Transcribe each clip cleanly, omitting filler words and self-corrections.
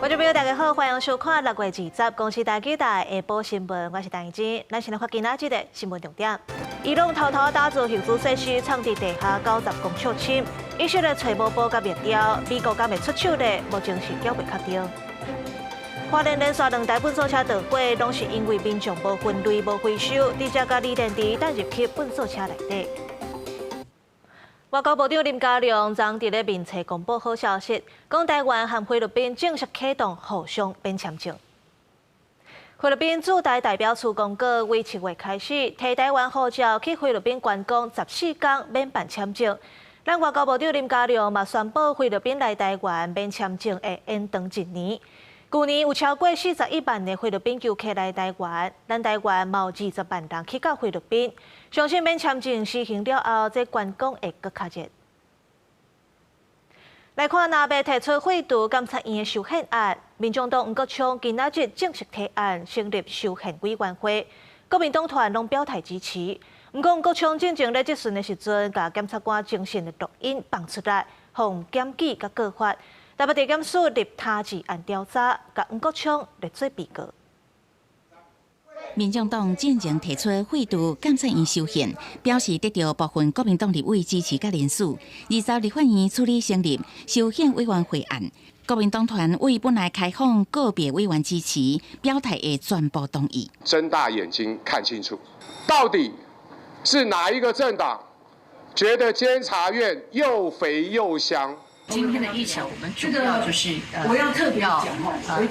觀眾朋友，大家好，歡迎收看6月20公視台語台下晡新聞，我是陳怡貞。咱先來看今仔日的新聞重點。伊朗偷偷打造核子設施，藏佇地下90公尺深，以色列揣無報共滅掉，美國敢會出手咧？目前是猶未確定。花蓮連續兩台糞埽車著火，攏是因為民眾無分類、無回收，直接共鋰電池擲入去糞埽車內底。外交部長林佳龍昨佇咧面冊公布好消息，講台灣和菲律賓正式啟動互相免簽證。菲律賓駐台代表處公告，為7月開始，提台灣護照去菲律賓觀光14天免辦簽證。咱外交部長林佳龍嘛宣布，菲律賓來台灣免簽證會延長一年。舊年有超過41萬的菲律賓遊客來台灣，咱台灣嘛有20萬人去到菲律賓。相信免簽證實行了後，這觀光會閣較熱。來看藍白提出廢除監察院的修憲案，民眾黨黃國昌今仔日正式提案成立修憲委員會，國民黨團攏表態支持。毋過黃國昌進前咧質詢的時陣，共檢察官偵訊的錄音放出來，予檢舉佮告發。台北地檢署立他治案調查，共黃國昌列做被告。民眾黨進前提出廢除監察院修憲，表示得到部分國民黨立委支持佮聯署。20立法院處理成立修憲委員會案，國民黨團為本來開放個別委員支持，表態會全部同意。睜大眼睛看清楚，到底是哪一個政黨覺得監察院又肥又香？今天的議程，我們主要就是我要特別要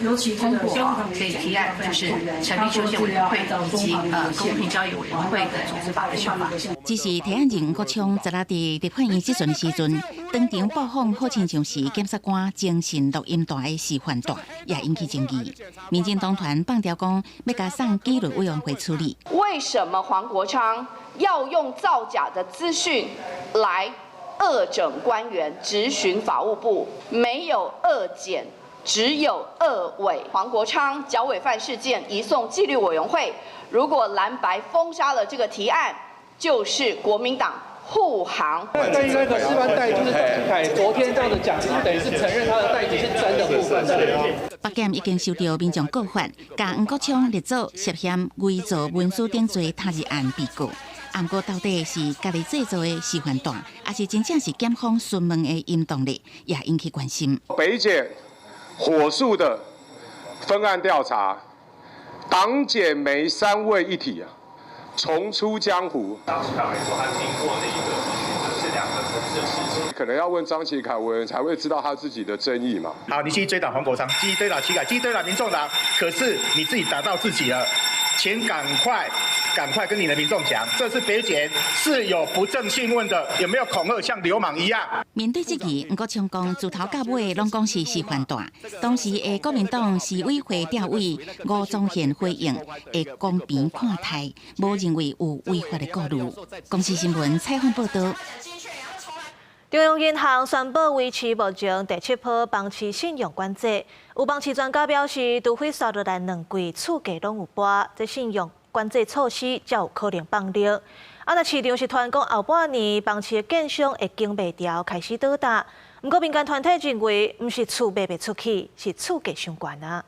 尤其通過這提案，就是成立修憲委員會以及公平交易委員會的組織法的修法。只是提案人黃國昌，昨仔佇立法院質詢的時陣，當場播放好親像是檢察官偵訊錄音帶的示範帶，也引起爭議。民進黨團放調講，欲共送紀律委員會處理。為什麼黃國昌要用造假的資訊來惡整官員，質詢法務部，沒有惡檢，只有惡委。黃國昌腳尾飯事件移送紀律委員會，如果藍白封殺了這個提案，就是國民黨護航。關於那個示範帶，就是張啟楷昨天這樣子講，等於是承認他的帶子是真的部分。北檢已經收到民眾告發，共黃國昌列做涉嫌偽造文書等罪他日案被告。毋過到底是家己製造的示範帶，抑是真正是檢方詢問的音檔咧，也引起關心。北檢火速的分案調查，黨檢媒三位一體啊，重出江湖。張啟楷說他聽過的一個資訊，是兩個層次的事情。可能要問張啟楷委員才會知道他自己的爭議嘛。好，你繼續追打黃國昌，繼續追打啟楷，繼續追打民眾黨，可是你自己打到自己了，請趕快。趕快跟你的民眾講，這次北檢是有不正訊問的，有沒有恐嚇像流氓一樣？面對質疑，黃國昌講自頭到尾攏講是示範帶。當時的國民黨市委會調委吳宗憲回應，會公平看待，無認為有違法的顧慮。公視新聞採訪報道。中央銀行宣布維持目前第七波房市信用管制。有房市專家表示，除非紲落來兩季厝價攏有跋，這信用管制措施才有可能放寬。啊，若市場是傳講後半年房市的建商會撐袂牢，開始倒貼。毋過民間團體認為，毋是厝賣袂出去，是厝價傷懸啊。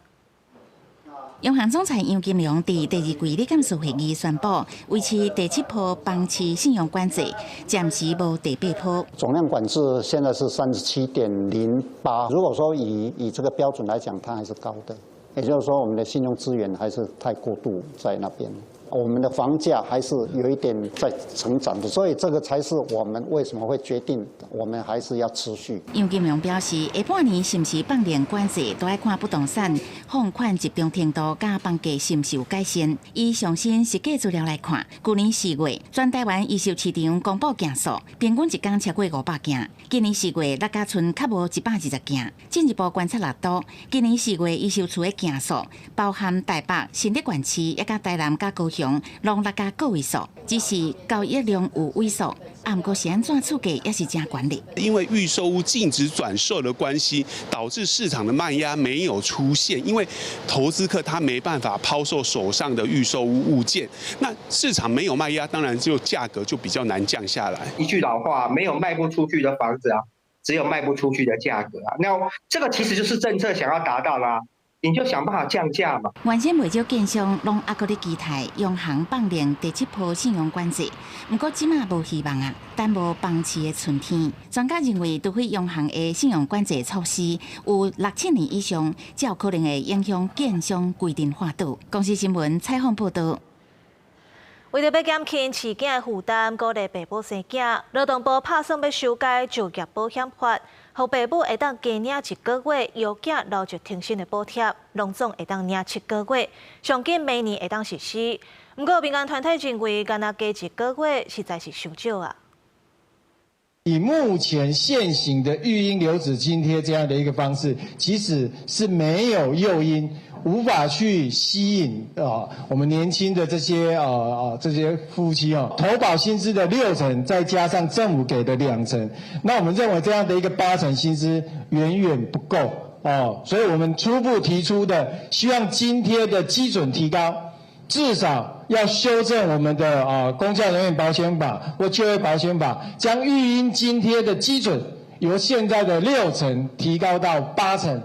央行總裁楊金龍佇第二季理監事會議宣布，維持第七波房市信用管制，暫時無第八波。總量管制現在是37.08，如果說以這個標準來講，它還是高的。也就是說，我們的信用資源還是太過度在那邊，我們的房價還是有一點在成長的，所以這個才是我們為什麼會決定我們還是要持續。楊金龍表示，下半年是毋是放寬管制，都愛看不動產放款集中程度佮房價是毋是有改善。以上新實際資料來看，舊年4月全台灣預售市場公布件數，平均一工超過500件。今年4月落甲賰較無120件。進一步觀察六都，今年四月預售厝的件數，包含台北、新竹縣市，抑佮台南佮高雄，攏落甲個位數，只是交易量有萎縮。啊，毋過是按怎厝價也是誠懸咧。因為預售屋禁止轉售的關係，導致市場的賣壓沒有出現，因為投資客他沒辦法拋售手上的預售屋物件，那市場沒有賣壓，當然就價格就比較難降下來。一句老話，沒有賣不出去的房子啊。只有賣不出去的價格啊。那這個其實就是政策想要達到啦，你就想辦法降價嘛。原先袂少建商攏猶閣咧期待央行放寬第七波信用管制，毋過這馬無希望啊，等無房市的春天。專家認為，除非央行的信用管制措施有六七年以上，才有可能會影響建商規定化倒。公視新聞採訪報道。為著欲減輕飼囝的負擔，鼓勵爸母生囝，勞動部拍算欲修改就業保險法，予爸母會當加領一個月育囝留職停薪的補貼，攏總會當領7個月，上緊明年會當實施。毋過民間團體認為，干焦加一個月實在是傷少啊。以目前現行的育嬰留職津貼這樣的一個方式，其實是沒有誘因，無法去吸引啊我們年輕的這些夫妻啊，投保薪資的六成，再加上政府給的2成，那我們認為這樣的一個八成薪資遠遠不夠哦，所以我們初步提出的，希望津貼的基準提高，至少要修正我們的啊公教人員保險法或就業保險法，將育嬰津貼的基準由現在的六成提高到八成。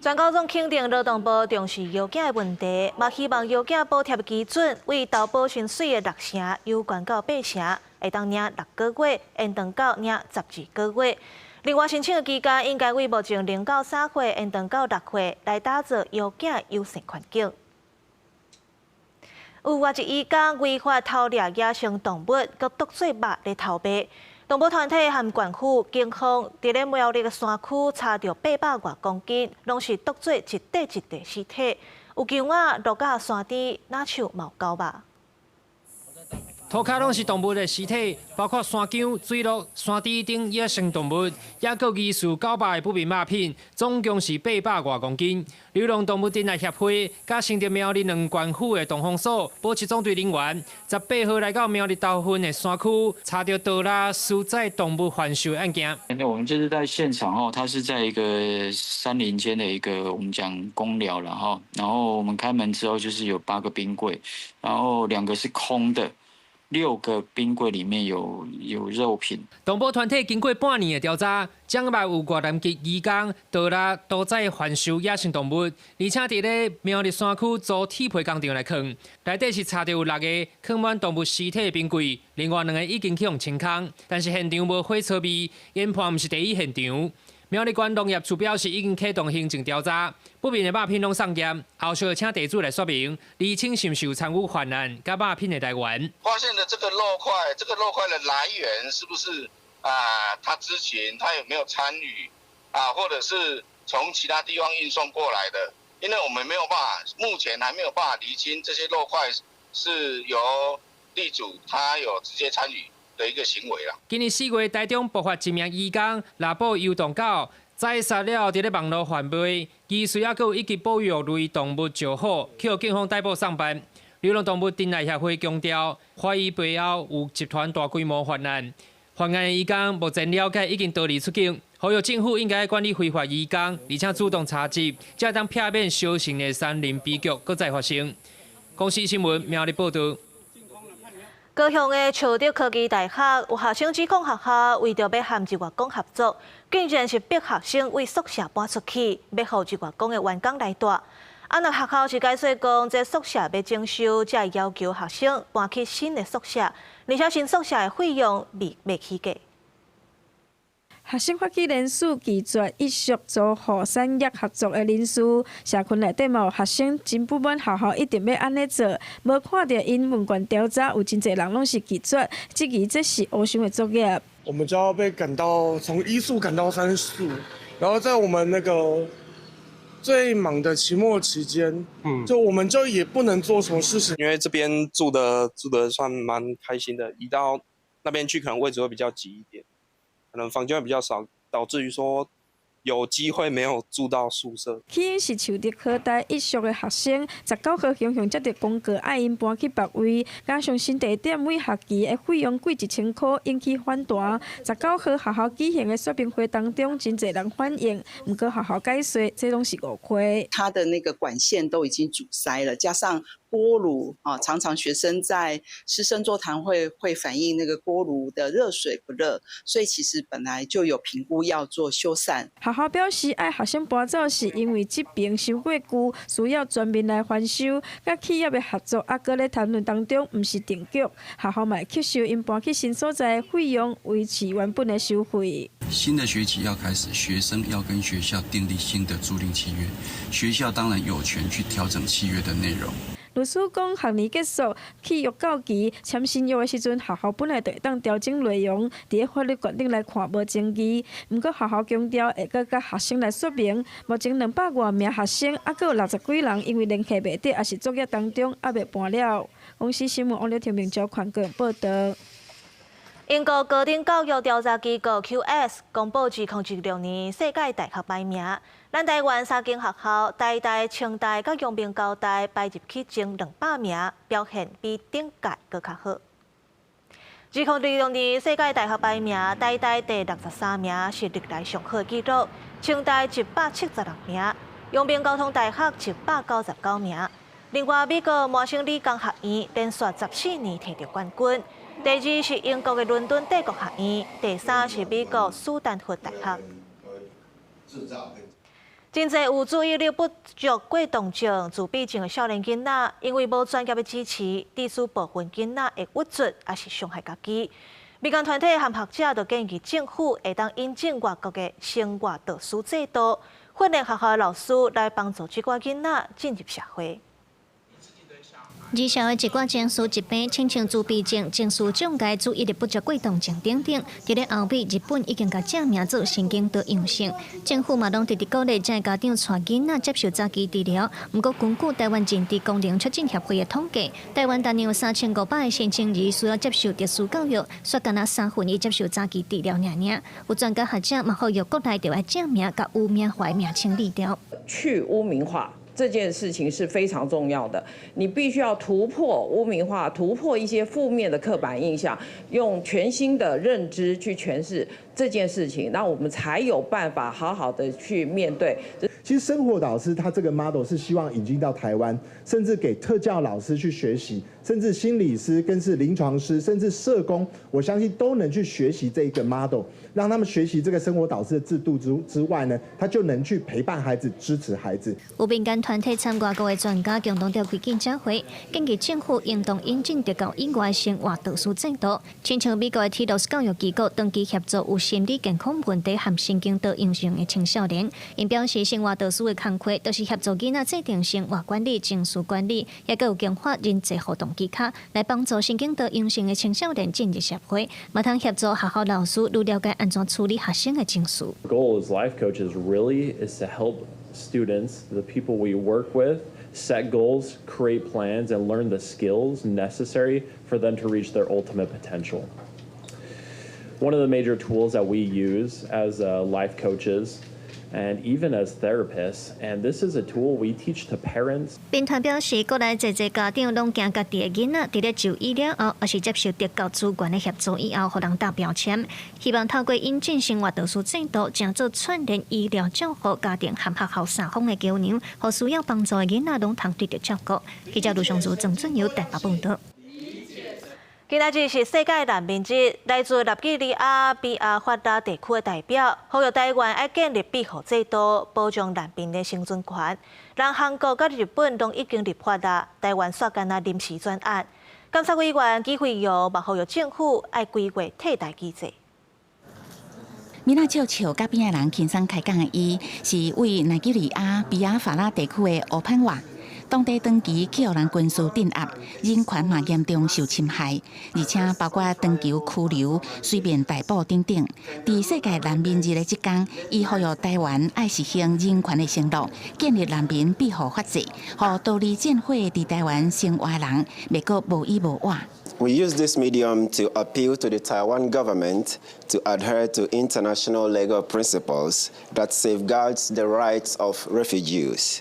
全國總肯定勞動部重視育囝的問題，嘛希望育囝補貼的基準為投保薪水的六成，有懸到八成，會當領6個月，延長到領12個月。另外，申請的期間應該為目前0到3歲延長到6歲，來打造育囝友善環境。有外籍移工違法偷獵野生動物，閣當做肉來偷賣。動保團體和縣府警方佇咧苗栗的山區查著800外公斤，攏是當做一塊一塊屍體。有狗仔落甲山豬，若像嘛有狗肉。塗跤攏是動物的屍體，包括山羌、水鹿、山豬等野生動物，抑閣疑似狗肉的不明肉品，總共是800外公斤。流浪動物珍愛協會佮新竹苗栗兩縣府的動防所保七總隊人員，18號來到苗栗頭份的山區，查著盜獵私宰動物販售案件。那我們這是在現場哦，它是在一個山林間的一個我們講工寮了哈，然後我們開門之後就是有八個冰櫃，然後兩個是空的。六個冰櫃裡面有肉品。動保團體經過半年的調查，掌握有越南籍移工盜獵、屠宰、販售野生動物，而且佇咧苗栗山區租鐵皮工廠來囥，內底是查著有六個囥滿動物屍體的冰櫃，另外兩個已經去予清空，但是現場無火燒味，研判毋是第一現場。苗栗縣農業處表示已經啟動行政調查，不明的肉品攏送檢，後續會請地主來說明，釐清是毋是有參與犯案佮肉品的來源。發現的這個肉塊，這個肉塊的來源是不是啊？他知情，他有沒有參與啊？或者是從其他地方運送過來的？因為我們沒有辦法，目前還沒有辦法釐清這些肉塊是由地主他有直接參與的一個行為啦。今年4月，台中爆發一名移工獵捕遊動狗，宰殺了後，佇咧網路販賣，疑似猶閣有一級保育類動物石虎，予警方逮捕送辦。流浪動物珍愛協會強調，懷疑背後有集團大規模犯案，犯案的移工目前了解已經逃離出境，呼籲政府應該管理非法移工，而且主動查緝，才會當避免相似的山林悲劇閣再發生。公視新聞苗栗報道。高雄的樹德科技大學有學生指控學校為著欲和日月光合作，竟然是逼學生為宿舍搬出去，欲予日月光的員工來蹛。啊，若學校是解釋講，這宿舍欲整修，才會要求學生搬去新的宿舍，而且新宿舍的費用未起價。學生發起聯署拒絕一屬租予產業合作的人士，社群內底嘛有學生真不滿學校一定欲按呢做，無看著𪜶問卷調查有真濟人攏是拒絕，質疑這是烏箱的作業。我們就要被趕到從一宿趕到三宿，然後在我們那個最忙的期末期間，就我們就也不能做什麼事情。因為這邊住的算蠻開心的，移到那邊去可能位置會比較擠一點。可能房間會比較少，導致於說有機會沒有住到宿舍。起因是樹德科大一屬的學生，19號雄雄接著公告，愛𪜶搬去別位，加上新地點每學期的費用貴1000箍，引起反彈。19號學校舉行的說明會當中，真濟人反映，毋過學校解釋，這攏是誤會。他的那個管線都已經阻塞了，加上鍋爐啊，常常學生在師生座談會會反映那個鍋爐的熱水不熱，所以其實本來就有評估要做修繕。學校表示，愛學生搬走是因為這爿傷過舊，需要全面來翻修。佮企業的合作猶閣咧談論當中，毋是定局。學校嘛會吸收𪜶搬去新所在的費用，維持原本的收費。新的學期要開始，學生要跟學校訂立新的租賃契約，學校當然有權去調整契約的內容。律師講，學年結束，契約到期，簽新約的時陣，學校本來就會當調整內容，佇咧法律觀點來看無爭議。毋過學校強調會閣佮學生來說明，目前200外名學生，猶閣有60幾人因為聯繫袂著，抑是作業當中猶未搬了。公視新聞網絡天明招寬個報導。英國高等教育調查機構 QS 公布2016年世界大學排名，咱台灣三間學校台大、清大、佮陽明交大排入去前200名，表現比頂屆閣較好。2016年世界大學排名，台大第63名，是歷來上好紀錄；清大176名，陽明交通大學199名。另外，美國麻省理工學院連續14年摕著冠軍。第二是英國的倫敦帝國學院，第三是美國斯坦福大學。真濟有注意力不足過動症、自閉症的少年囡仔，因為無專業的支持，致使部分囡仔會鬱卒，抑是傷害家己。民間團體和學者就建議政府會當引進外國的生活導師制度，訓練學校的老師來幫助這寡囡仔進入社會。兒少的一寡情緒疾病，親像自閉症、情緒障礙、注意力不足過動症等等，佇咧歐美、日本已經共正名做神經多樣性。政府嘛攏直直鼓勵遮的家長帶囡仔接受早期治療。毋過，根據台灣認知功能促進協會的統計，台灣逐年有3500個新生兒需要接受特殊教育，煞干焦1/3接受早期治療爾爾。有專家學者嘛呼籲國內著愛正名共污名化的名稱去掉，去污名化。這件事情是非常重要的，你必須要突破污名化，突破一些負面的刻板印象，用全新的認知去詮釋這件事情，那我們才有辦法好好的去面對。其實生活導師他這個 model 是希望引進到台灣，甚至給特教老師去學習，甚至心理師、更是臨床師，甚至社工，我相信都能去學習這個 model，讓他們學習這個生活導師的制度之外呢，他就能去陪伴孩子、支持孩子。有民間團體參外國的專家共同召開記者會，建議政府應當引進特教以外生活導師制度，親像美國的提羅斯教育機構長期協助有心理健康問題和神經多樣性的青少年。𪜶表示，生活導師的工課，就是協助囡仔制定生活管理、情緒管理，也閣有強化人際互動技巧，來幫助神經多樣性的青少年進入社會，嘛通協助學校老師愈了解按怎處理學生的情緒。 Goal as life coaches really is to help students, the people we work with, set goals, create plans, and learn the skills necessary for them to reach their ultimate potential. One of the major tools that we use as life coaches and even as therapists, and this is a tool we teach to parents. 民團表示，國內濟濟家長攏驚家己的囡仔佇咧就醫了後，抑是接受特教資源的協助以後，予人貼標籤。希望透過引進生活導師制度，成做串聯醫療照護、家庭和學校三方的橋梁，予需要幫助的囡仔攏通得著照顧。記者盧尚如、鄭俊友台北報導。今仔日是世界難民日，來自納吉利亞比亞法拉地區的代表，呼籲台灣愛建立庇護制度，保障難民的生存權。人韓國佮日本攏已經立法啦，台灣煞干焦臨時轉案。監察委員紀惠容嘛呼籲政府愛規劃替代機制。囡仔笑笑，佮邊仔人輕鬆開講的伊，是位奈及利亞比亞法拉地區的烏潘瓦。當地長期去予人軍事鎮壓，人權嘛嚴重受侵害，而且包括長期拘留、隨便逮捕等等。佇世界難民日的這工，伊呼籲台灣愛實行人權的承諾，建立難民庇護法制，予逃離戰火佇台灣生活的人，袂閣無依無倚。 We use this medium to appeal to the Taiwan government to adhere to international legal principles that safeguards the rights of refugees,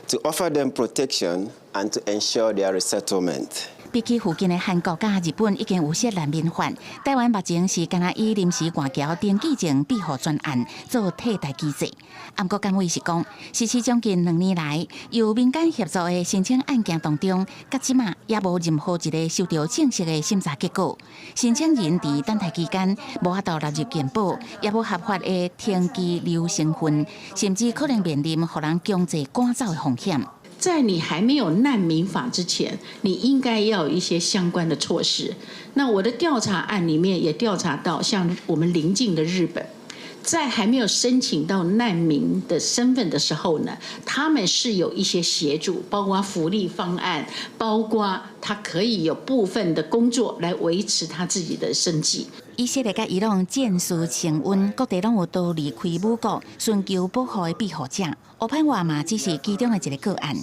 to offer them protection and to ensure their resettlement. 比比起附近的韓國佮日本已經有設難民法，台灣目前是干焦以臨時外僑登記證庇護專案做替代機制。毋過監委是講，實施將近2年來，由民間協助的申請案件當中，到這馬也無任何一个收到正式的審查結果。申請人佇等待期間無法度納入健保，也無合法的登記留身份，甚至可能面臨予人強制趕走的風險。在你還沒有難民法之前，你應該要有一些相關的措施。那我的調查案裡面也調查到，像我們鄰近的日本，在還沒有申請到難民的身份的時候呢，他們是有一些協助，包括福利方案，包括他可以有部分的工作來維持他自己的生計。以色列佮伊朗戰事升溫，各地攏有逃離開武國、尋求保護的庇護者。烏潘瓦嘛只是其中的一个個案。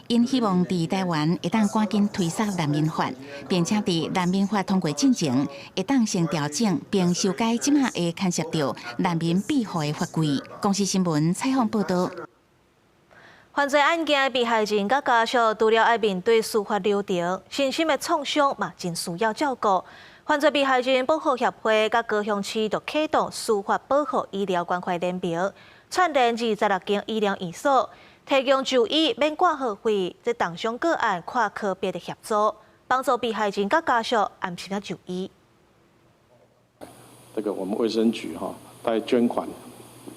𪜶希望佇台灣會當趕緊推捒難民法，並且佇難民法通過進前，會當先調整並修改這馬會牽涉著難民庇護的法規。公視新聞採訪報導。犯罪案件的被害人佮家屬，除了愛面對司法流程，身心的創傷嘛真需要照顧。犯罪被害人保護協會佮高雄市就啟動司法保護醫療關懷聯盟，串聯26間醫療院所，提供就醫免掛號費，這重傷個案跨科別的協助，幫助被害人佮家屬安心仔就醫。這個我們衛生局哈，帶捐款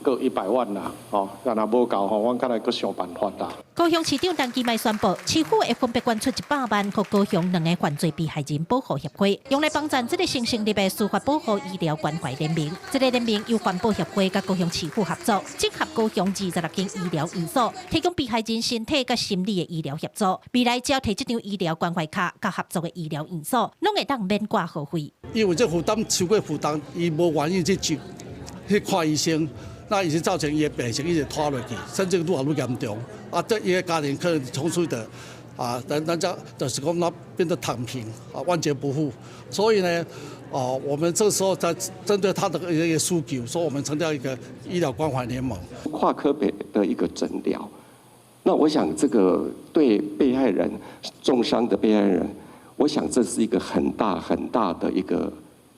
各100萬啦，哦，若若無夠吼，阮較來閣想辦法啦。高雄市長陳其邁宣布，市府會分別捐出100萬，予高雄兩个犯罪被害人保護協會，用來幫贊這个新成立的司法保護醫療關懷聯盟。這个聯盟由環保協會佮高雄市府合作，整合高雄26間醫療院所，提供被害人身體佮心理的醫療協助。未來只要提這張醫療關懷卡，佮合作的醫療院所，攏會當免掛號費。因為這負擔超過負擔，伊無願意去接去看醫生。那已經造成伊的病情一直拖落去，甚至愈來愈嚴重。啊，這伊的家庭可能從此的啊，人家就是講那變得躺平啊，萬劫不復。所以呢，哦，我們這時候在針對他的一個需求，說我們成立一個醫療關懷聯盟，跨科別的一個診療。那我想這個對被害人重傷的被害人，我想這是一個很大很大的一個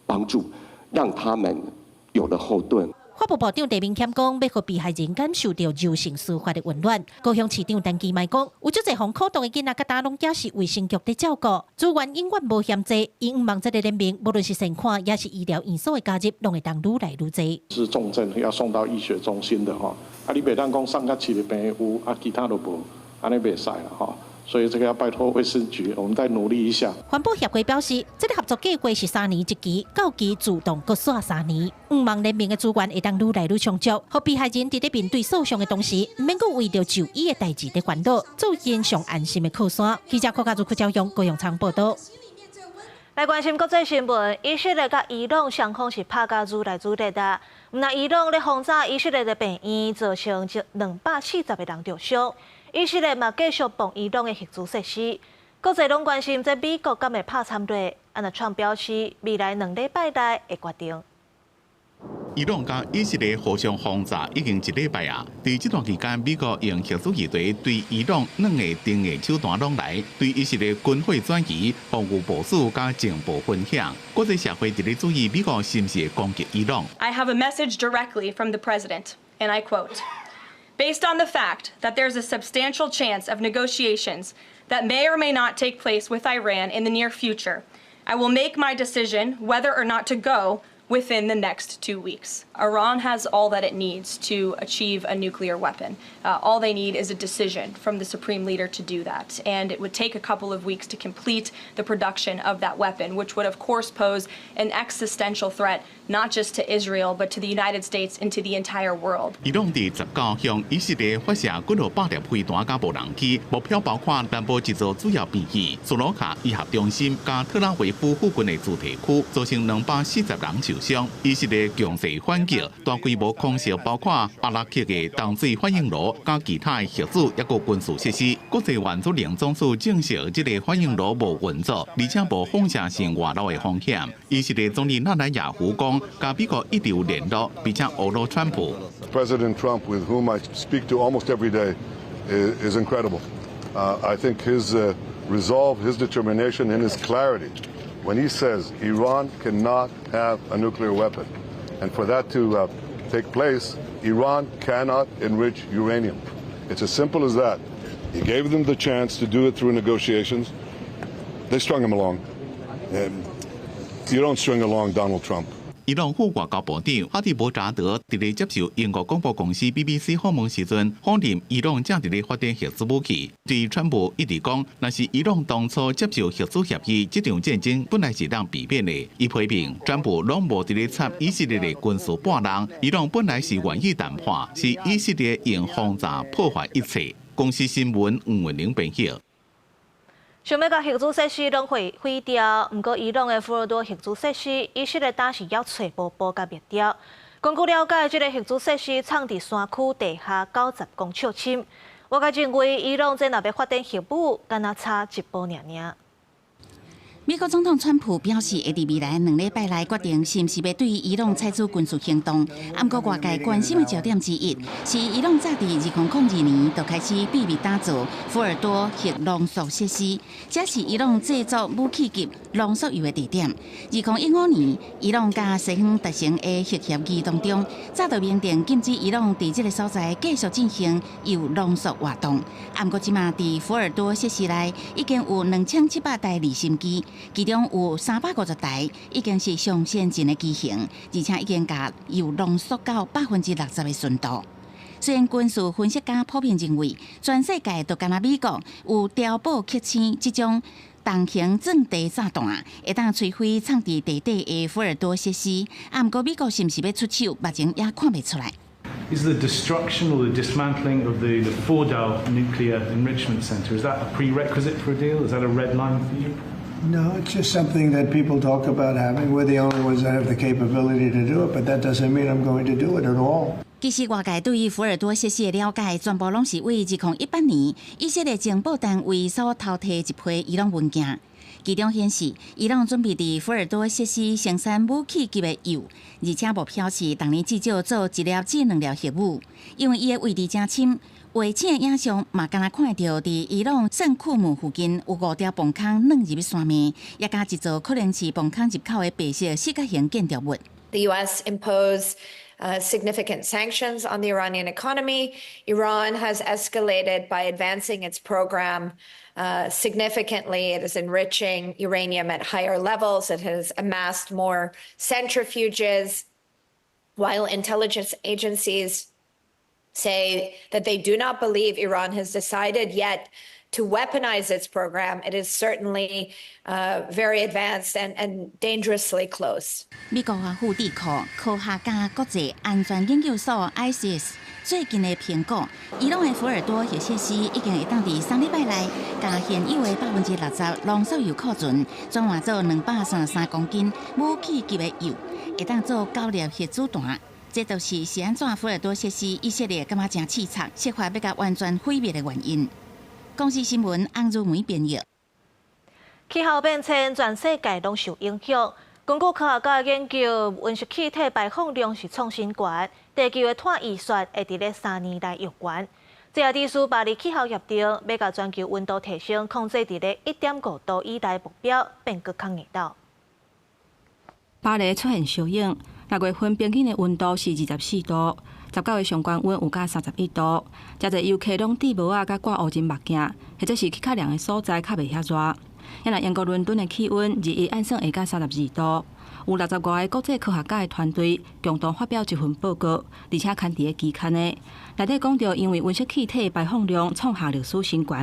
幫助，讓他們有了後盾。法務部長陳明謙講，欲予被害人感受著柔性司法的溫暖。高雄市長陳其邁講，有足濟予苦動的囡仔，佮今攏猶是衛生局佇照顧，資源永遠無嫌濟。伊向望這个聯盟，無論是善款，抑是醫療院所的加入，攏會當愈來愈濟。是重症要送到醫學中心的吼，啊，你袂當講送到市立病院有，啊，其他都無，按呢袂使啦吼。所以這個要拜託衛生局，我們再努力一下。環保協會表示，這个合作計劃是3年一期，到期自動閣續三年。向望聯盟的資源會當愈來愈充足，予被害人佇咧面對訴訟的同時，毋免閣為著就醫的代誌佇煩惱，做因上安心的靠山。記者郭家如、柯昭勇、高雄倉報導。來關心國際新聞，以色列佮伊朗雙方是拍甲愈來愈熱啊！毋但伊朗咧轟炸以色列的病院，造成240個人著傷。以色列嘛繼續爆伊朗的核子設施。國際攏關心這美國敢會拍參入？啊，那川普表示，未來2禮拜內會決定。伊朗佮以色列互相轟炸已經一禮拜啊！佇這段期間，美國用核子議題對伊朗兩个定的手段攏來，對以色列軍火轉移、防禦部署佮情報分享。國際社會佇咧注意美國是毋是會攻擊伊朗。 I have a message directly from the president, and I quote: "Based on the fact that there's a substantial chance of negotiations that may or may not take place with Iran in the near future, I will make my decision whether or not to go within the next 2 weeks. Iran has all that it needs to achieve a nuclear weapon. All they need is a decision from the supreme leader to do that. And it would take a couple of weeks to complete the production of that weapon, which would, of course, pose an existential threat not just to Israel, but to the United States and to the entire world. 伊朗佇19向以色列發射幾落百粒飛彈佮無人機，目標包括南部一座主要病院、蘇羅卡醫學中心佮特拉維夫附近的住宅區，造成240人受傷。以色列強勢反擊，大規模空襲包括阿拉克的淡水反應爐佮其他的核子抑閣軍事設施。國際原子能總署證實，這个反應爐無運作，而且無放射性外漏的風險。以色列總理納坦雅胡講，佮美國一直有聯絡，並且呵咾川普。 President Trump, with whom I speak to almost every day, is incredible. I think his resolve, his determination, and his clarity when he says Iran cannot have a nuclear weapon. And for that to take place, Iran cannot enrich uranium. It's as simple as that. He gave them the chance to do it through negotiations. They strung him along. And you don't string along Donald Trump. 伊朗副外交部長哈蒂博扎德佇咧接受英國廣播公司 BBC 訪問時陣，否認伊朗正佇咧發展核子武器。對川普一直講，若是伊朗當初接受核子協議，這場戰爭本來是當避免的。伊批評川普攏無佇咧插以色列的軍事絆人，伊朗本來是願意談判，是以色列用轟炸破壞一切。公視新聞吳文玲編譯。想欲共核子設施攏毀毀掉，毋過伊朗的福爾多核子設施，以色列當時猶揣無步共滅掉。根據了解，這个核子設施藏佇山區地下90公尺深。外界認為，伊朗這若欲發展核武，敢若差一步爾爾。美國總統川普表示，會佇未來2禮拜內決定是毋是欲對伊朗採取軍事行動。毋過外界關心的焦點之一，是伊朗早佇2002年就開始秘密打造福爾多核濃縮設施，這是伊朗製作武器級濃縮鈾的地點。2015年，伊朗佮西方達成的核協議當中，早就明定禁止伊朗佇這个所在繼續進行鈾濃縮活動。毋過這馬佇福爾多設施內已經有2700台離心機。其中有350台已經是上先進的機型，而且已經共鈾濃縮到60%的純度。雖然軍事分析家普遍認為，全世界就干焦美國有碉堡克星這種重型鑽地炸彈，會當摧毀藏佇地底的福爾多設施。啊，毋過美國是毋是欲出手，目前也看袂出來。 Is the destruction or the dismantling of the Fordow nuclear enrichment center, is that a prerequisite for a deal? Is that a red line for you? No, it's just something that people talk about having. We're the only ones that have the capability to do it, but that doesn't mean I'm going to do it at all. 其實外界對於福爾多設施的了解，全部攏是對2018年以色列情報單位所偷提一批伊朗文件，其中顯示伊朗準備佇福爾多設施生產武器級的鈾，而且目標是逐年至少做1粒至2粒核武，因為伊的位置誠深。衛星的影像嘛，敢若看著佇伊朗聖庫姆附近有五條磅空鑽入山脈，也佮一座可能是磅空入口的白色四角形建築物。 The U.S. imposed significant sanctions on the Iranian economy. Iran has escalated by advancing its program significantly. It is enriching uranium at higher levels. It has amassed more centrifuges. While intelligence agencies say that they do not believe Iran has decided yet to weaponize its program, it is certainly very advanced and dangerously close. 美國華府智庫科學家國際安全研究所 ISIS 最近的評估，伊朗的福爾多核設施已經會當佇3禮拜內，共現有的60%濃縮鈾庫存轉換做233公斤武器級的鈾，會當做9粒核子彈。這就是是按怎福爾多設施以色列感覺誠刺激，設法欲共完全毀滅的原因。公視新聞翁如梅編譯。氣候變遷，全世界攏受影響。根據科學家研究，溫室氣體排放量是創新高，地球的碳預算會佇咧3年內用完。這也致使巴黎氣候協定欲共全球溫度提升控制佇咧1.5度以內目標變閣較硬斗。巴黎出現燒影，6月份平均的溫度是24度，19日上懸溫有到31度。誠濟遊客攏戴帽仔佮掛烏塵目鏡，或者是去較涼的所在較袂遐熱。若英國倫敦的氣溫21按算會到32度。有65個國際科學家的團隊共同發表一份報告，而且刊佇咧期刊的內底講著，因為溫室氣體排放量創下歷史新高，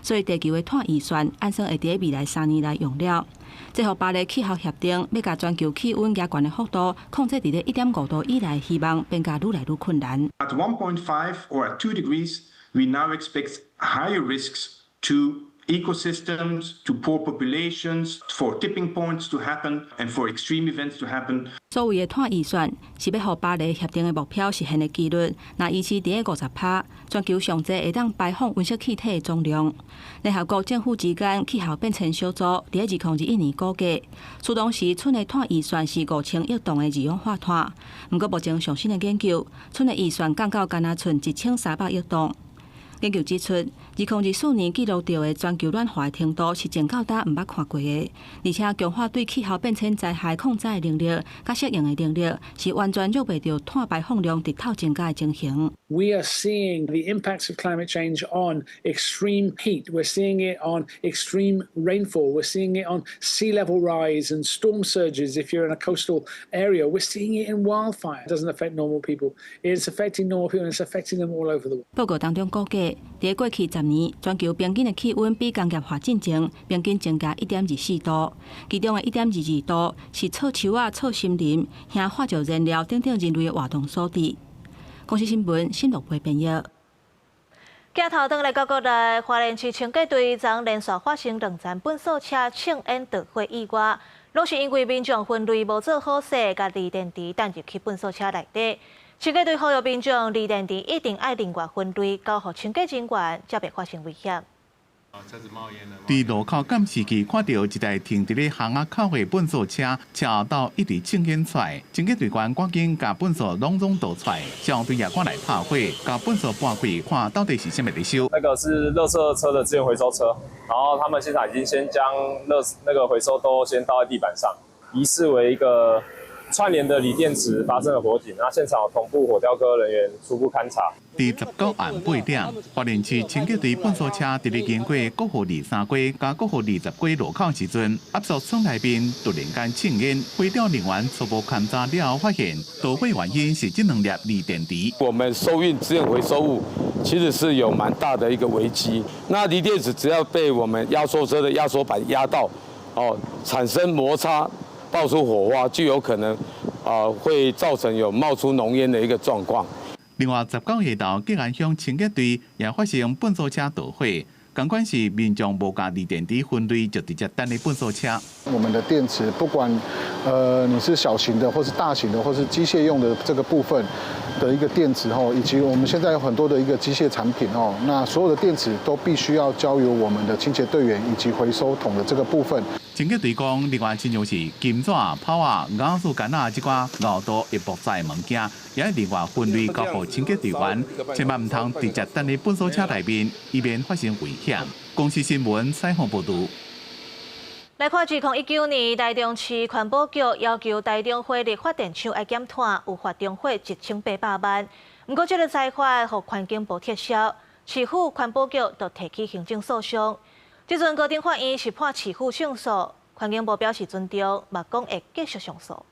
所以地球的碳預算按算會佇未來3年內用了。這予巴黎氣候協定欲共全球氣溫加懸的幅度控制佇咧1.5度以內，希望變甲愈來愈困難。 At 1.5 or at 2 degrees, we now expect higher risks to ecosystems, to poor populations, for tipping points to happen, and for extreme events to happen. 所謂的碳預算是欲予巴黎協定的目標實現的幾率，若維持佇咧50%，全球上濟會當排放溫室氣體的總量。聯合國政府之間氣候變遷小組佇咧2021年估計，出當時賰的碳預算是5000億噸的二氧化碳。毋過目前上新的研究，賰的預算降到干焦賰1300億噸。研究指出， 2024年記錄著的全球暖化的程度是前到今毋捌看過的，而且強化對氣候變遷災害抗災的能力、佮適應的能力，是完全繞袂著碳排放量直透增加的情形。 We are seeing the impacts of climate change on extreme heat. We're seeing it on extreme rainfall. We're seeing it on sea level rise and storm surges if you're in a coastal area. We're seeing it in wildfire. It doesn't affect normal people. It's affecting normal people and it's affecting them all over the world. 報告當中估計，佇過去10年，全球平均的氣溫比工業化進前平均增加1.24度，其中的1.22度是錯樹仔、錯森林、燃化石燃料等等人類的活動所致。公視新聞新樂貝編譯。鏡頭轉來到國內，花蓮市清潔隊昨連續發生兩層糞掃車衝煙著火意外，攏是因為民眾分類無做好勢，共鋰電池擲入去糞掃車內底。清潔隊呼籲民眾鋰電池一定愛另外分類，交予清潔人員，才袂發生危險。佇路口監視器看著一台停佇咧巷仔口的糞掃車，車後斗一直衝煙出來，清潔隊員趕緊共糞掃攏總倒出來，消防隊也趕來拍火，共糞掃搬開，看到底是啥物佇燒。那個是垃圾車的資源回收車，然後他們現場已經先將垃那個回收都先倒在地板上，疑似為一個串聯的鋰電池發生了火警，那現場有同步火調科人員初步勘查。佇19暗8點，花蓮市清潔隊糞掃車佇咧經過國父23街佮國父20街路口時陣，壓縮倉內面突然間衝煙，火調人員初步勘查了後發現，導火原因是這兩粒鋰電池。我們收運資源回收物其實是有蠻大的一個危機。那鋰電池只要被我們壓縮車的壓縮板壓到，哦，產生摩擦，爆出火花，就有可能啊會造成有冒出濃煙的一個狀況。另外，19下晝，吉安鄉清潔隊也發生糞掃車導火，仝款是民眾無共鋰電池分類就直接擲佇糞掃車。我們的電池不管你是小型的，或是大型的，或是機械用的這個部分的一個電池吼，以及我們現在有很多的一個機械產品哦，那所有的電池都必須要交由我們的清潔隊員以及回收桶的這個部分。清潔隊講，另外親像是金紙、炮仔、咬樹桿仔這寡熬度會爆炸的物件，也另外分類交予清潔隊員，千萬毋通直接擲佇糞掃車內面，以免發生危險。公視新聞採訪報導。來看，2019年，台中市環保局要求台中火力發電廠愛減碳，有罰中火1800萬。毋過，這个裁罰予環境部撤銷，市府環保局就提起行政訴訟。這陣高等法院是判市府勝訴，環境部表示尊重，嘛講會繼續上訴。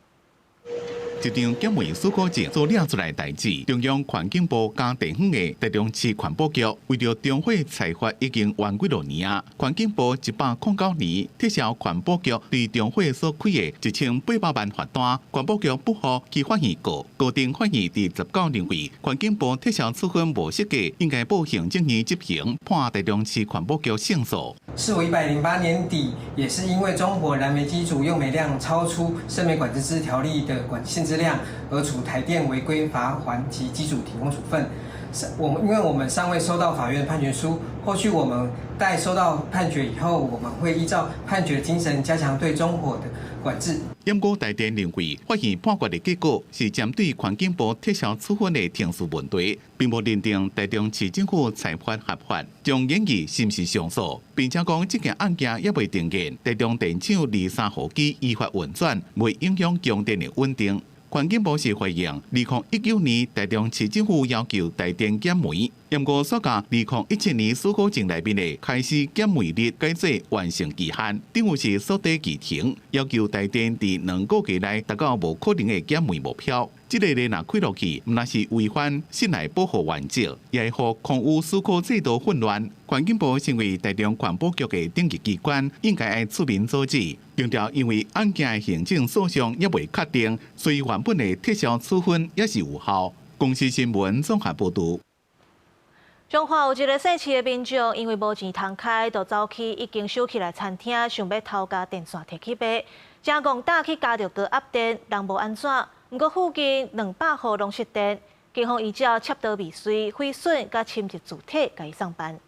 一場減煤許可證所掠出來代誌，中央環境部佮地方的台中市環保局為著中火裁罰已經冤幾落年啊！環境部109年撤銷環保局對中火所開的1800萬罰單，環保局不服去法院告，高等法院佇19認為環境部撤銷處分無適格，應該報行政院執行，判台中市環保局勝訴。市府108年底，也是因為中火燃煤機組用煤量超出生煤管制之條例的管限制量，而處台電違規罰鍰及機組停工處分。我們因為我們尚未收到法院判決書，後續我們待收到判決以後，我們會依照判決精神加強對中火的管制。毋過台電認為，法院判決的結果是針對環境部撤銷處分的程序問題，並無認定台中市政府裁罰合法，將研議是毋是上訴，並且講這件案件猶未定案，台中電廠23號機依法運轉，袂影響供電的穩定。環境部是回應，2019年台中市政府要求台電減煤，毋過煞共2017年許可證內面的開始減煤日改做完成期限，等於是鎖底期停，要求台電佇2個月內達到無可能的減煤目標。這个例若開落去，毋但是違反室內保護原則，也會予空污許可制度混亂。環境部身為台中環保局的頂級機關，應該愛出面阻止。強調因為案件的行政訴訟猶未確定，所以原本的撤銷處分也是有效。公視新聞綜合報導。彰化有一个細市的民眾，因為無錢通開，就走去已經收起來餐廳，想欲偷共電線提去賣，誠戇膽去夾著高壓電，人無按怎，毋過附近200戶攏失電，警方依照竊盜未遂、毀損佮侵入住宅，共伊送辦。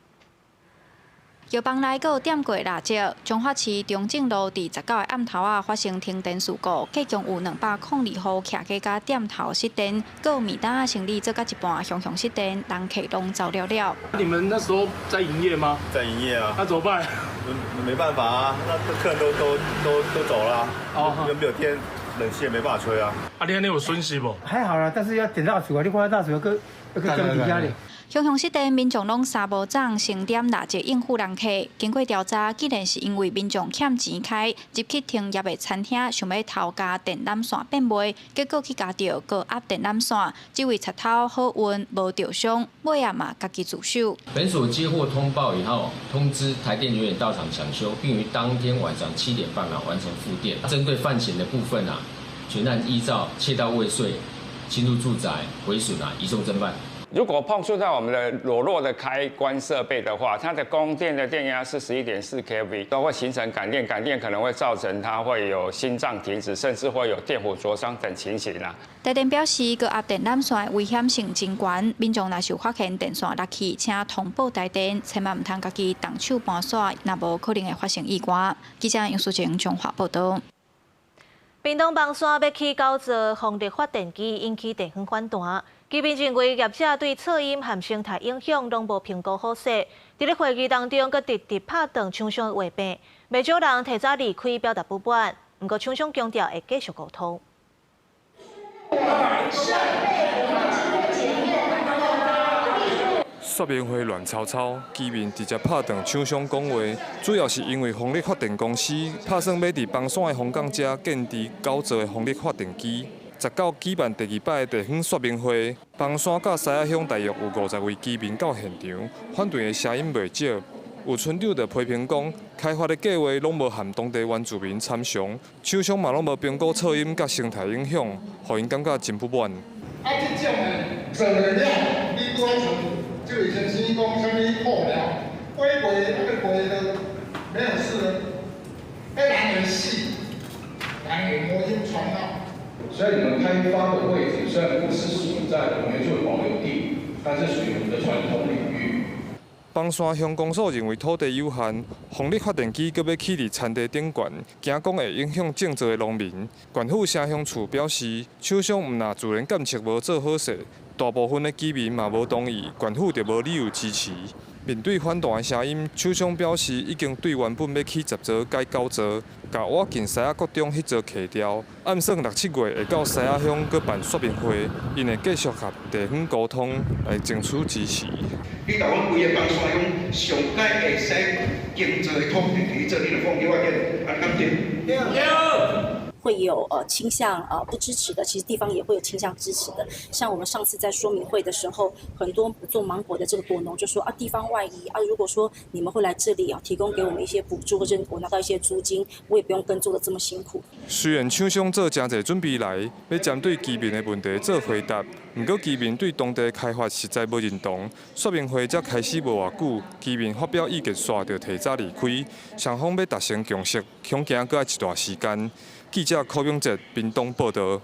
藥房內閣有點過蠟燭。彰化市中正路佇19个暗頭仔發生停電事故，計共有202戶徛家佮店頭失電，閣有麵檔仔生理做到一半，雄雄失電，人客攏走了了。你們那時候在營業嗎？在營業啊。那怎麼辦？沒辦法啊，那客人都走了，哦，又沒有電，冷氣也沒辦法吹啊。啊，你按呢有損失無？還好啦，但是要點蠟燭啊，你看蠟燭閣閣裝佇遐咧。雄雄失電，民眾攏衫無長，先點蠟燭應付人客。經過調查，竟然是因為民眾欠錢開入去停業的餐廳，想欲偷加電纜線變賣，結果去夾著高壓電纜線。這位賊偷好運無著傷，尾仔嘛家己自首。本所接獲通報以後，通知台電人員到場搶修，並於當天晚上7點半啊完成復電。針對犯嫌的部分啊，全案依照竊盜未遂、侵入住宅毀損啊，移送偵辦。如果碰觸到我們的裸露的開關設備的話，它的供電的電壓是11.4 kV，都會形成感電，感電可能會造成它會有心臟停止，甚至會有電弧灼傷等情形啦。台電表示，高壓電纜線的危險性真懸，民眾若是有發現電線落去，請通報台電，千萬毋通家己動手搬線，若無可能會發生意外。記者楊淑靜彰化報導。屏東枋山欲起九座風力發電機，引起地方反彈。居民認為業者對噪音和生態影響攏無評估好勢，佇咧會議當中，閣直直拍斷廠商的話柄，袂少人提早離開表達不滿。毋過廠商強調會繼續溝通。說明會亂糟糟，居民直接拍斷廠商講話，主要是因為風力發電公司拍算欲佇枋山的風港遮建置九座的風力發電機。19舉辦第二擺的地方說明會，枋山佮獅仔鄉大約有50位居民到現場，反對的聲音袂少。有村長就批評講，開發的計劃攏無含當地原住民參詳，廠商嘛攏無評估噪音佮生態影響，予𪜶感覺真不滿。啊，這種的做了，你拄仔像這位先生講啥物破了，過過那個過都沒有事了，彼人會死，人會魔音傳腦。所以你們開發的位置雖然不是屬於在我們原住保留地，但是屬於我們的傳統領域。枋山鄉公所認為土地有限，風力發電機閣欲起佇田地頂懸，驚講會影響種作的農民。縣府城鄉處表示，廠商毋但自然監測無做好勢，大部分的居民嘛無同意，縣府就無理由支持。面對反彈的聲音，廠商表示已經對原本欲起10座改9座，共倚近獅仔國中彼座扣掉。按算6、7月會到獅仔鄉閣辦說明會，𪜶會繼續佮地方溝通來爭取支持。你共阮規个枋山鄉上蓋會使耕作的土地去做，你著放棄我這，按呢敢對？對。會有傾向不支持的，其實地方也會有傾向支持的。像我們上次在說明會的時候，很多做芒果的這個果農就說啊，地方外移啊，如果說你們會來這裡啊，提供給我們一些補助，或者我拿到一些租金，我也不用耕作得這麼辛苦。雖然廠商做誠濟準備來，欲針對居民的問題做回答，毋過居民對當地開發實在無認同。說明會才開始無偌久，居民發表意見煞就提早離開，雙方欲達成共識，恐驚閣愛一段時間。記者柯永哲屏東報導。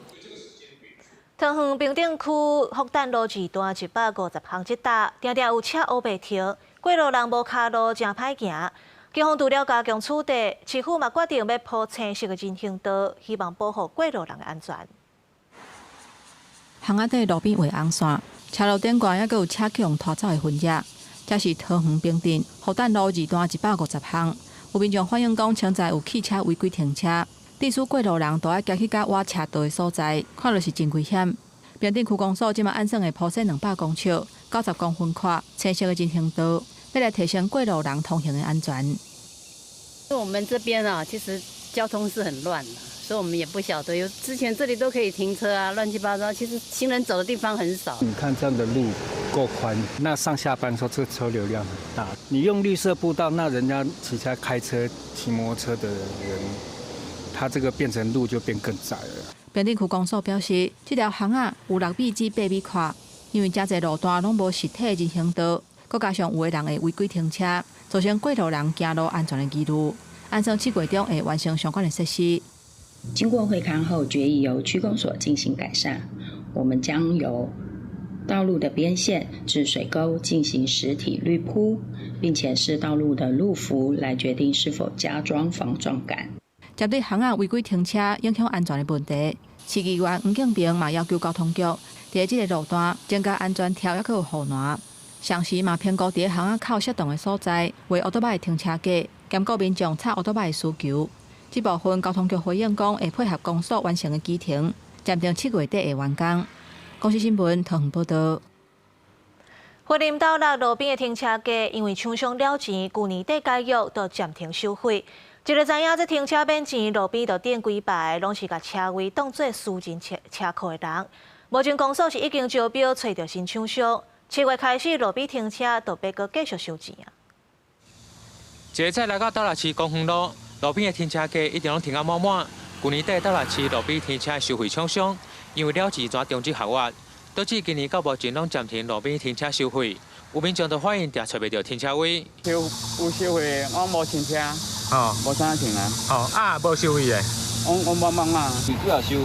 桃園平頂區福旦路二段150巷這搭，定定有車烏白停，過路人無跤路，誠歹行。警方除了加強取締，市府嘛決定欲鋪青色的人行道，希望保護過路人的安全。巷仔底路邊畫紅線，車路頂懸猶閣有車去予拖走的痕跡。這是桃園平鎮福旦路二段150巷，有民眾反映講，現在有汽車違規停車。致使過路人都愛行去較倚車道的所在，看著是真危險。平鎮區公所這馬按算會鋪設200公尺、90公分寬青色的人行道，欲來提升過路人通行的安全。我們這邊啊，其實交通是很亂的，所以我們也不曉得。有之前這裡都可以停車啊，亂七八糟。其實行人走的地方很少。你看這樣的路夠寬，那上下班時候這個車流量很大。你用綠色步道，那人家其他開車、騎摩托車的人。它這個變成路就變更窄了。平頂區公所表示，這條巷仔有6米至8米寬，因為誠濟路段攏無實體人行道，閣加上有的人會違規停車，造成過路人行路安全的疑慮。按算7月中會完成相關的設施。經過會勘後，決議由區公所進行改善。我們將由道路的邊線至水溝進行實體綠鋪，並且視道路的路幅來決定是否加裝防撞桿。針對巷仔違規停車影響安全的問題，市議員黃敬平嘛要求交通局佇這个路段增加安全條，抑閣有護欄。同時嘛評估佇巷仔口適當的所在，畫烏多擺的停車格，兼顧民眾插烏多擺的需求。這部分交通局回應講，會配合公所完成的工程，暫定7月底會完工。公視新聞桃園報導。雲林斗六路邊的停車格，因為廠商了錢，舊年底解約，就暫停收費。一个知影這停車免錢，路邊就頂幾排，攏是共車位當做私人車車庫的人。目前公所是已經招標揣著新廠商，7月開始路邊停車就欲閣繼續收錢啊。一个早來到斗六市公園路，路邊的停車格一直攏停甲滿滿。舊年底斗六市路邊停車收費廠商，因為了錢怎終止合約，導致今年到目前攏暫停路邊停車收費。有民眾就反映，定揣袂著停車位。收有收費，我無停車，哦，無啥停啊。哦，啊，無收費的。我無問啊。主要收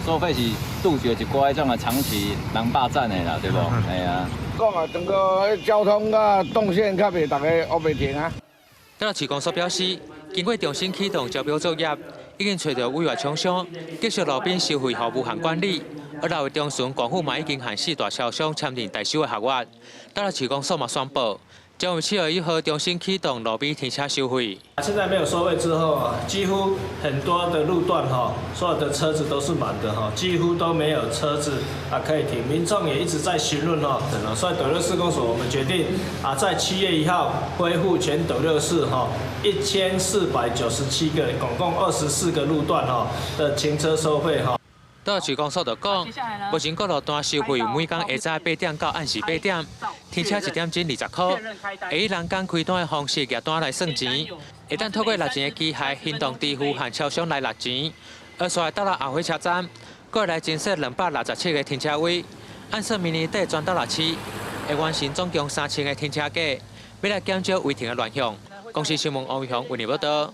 收費是杜絕一寡彼種啊長期人霸佔的啦，對無？係啊。講啊，整個交通啊動線較袂逐个烏白停啊。斗六市公所表示，經過重新啟動招標作業，已經揣著委外廠商，繼續路邊收費予無限管理。而六月中旬，縣府嘛已經和四大超商簽訂代收的合約。斗六市公所嘛宣布，將於7月1號重新啟動路邊停車收費。現在沒有收費之後啊，幾乎很多的路段哈，所有的車子都是滿的哈，幾乎都沒有車子啊可以停。民眾也一直在詢問哈，所以斗六市公所我們決定啊，在7月1號恢復全斗六市哈1497個，總共24個路段哈的停車收費哈。斗六市公所就講，目前各路段收費每工下早8點到暗時8點，停車一點鐘20箍，會以人工開單的方式舉單來算錢，會當透過納錢的機械行動支付和超商來納錢。而煞來斗六後火車站，閣會來增設267個停車位，按算明年底全斗六市會完成總共3000個停車格，欲來減少違停的亂象。公視新聞王偉雄為您報導。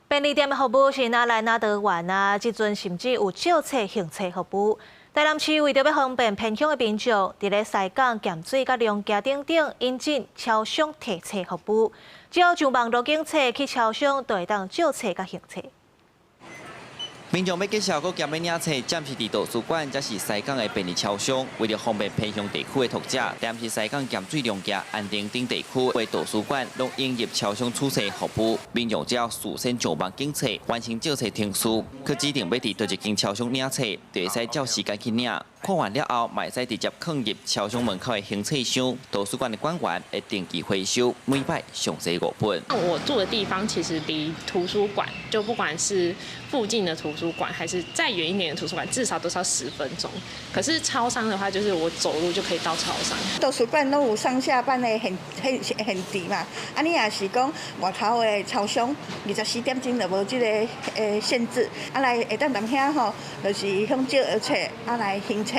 便利店的服務是哪來哪得完啊！這陣甚至有借冊還冊服務。台南市為著欲方便偏鄉的民眾，佇咧西港鹹水佮龍崎等等引進超商提冊服務，只要上網路檢冊去超商，就會當借冊佮還冊。民眾欲繼續閣兼欲領冊，暫時佇圖書館，才是西港的便利超商。為著方便偏鄉地區的讀者，台南市西港鹹水龍崎安定等地區的圖書館，攏引入超商取冊服務。民眾只要事先上網檢冊，完成借冊程序，去指定欲佇佗一間超商領冊，就會使照時間去領。看完了後，嘛會使直接囥入超商門口的還冊箱。圖書館的館員會定期回收，每擺上濟5本。我住的地方其實離圖書館，就不管是附近的圖書館，還是再遠一點的圖書館，至少都是要10分鐘。可是超商的話，就是我走路就可以到超商。圖書館攏有上下班的限限限制嘛，啊，你若是講外口的超商，24點鐘就無這个限制，啊來會當踮遐吼，就是向借冊，啊來還冊。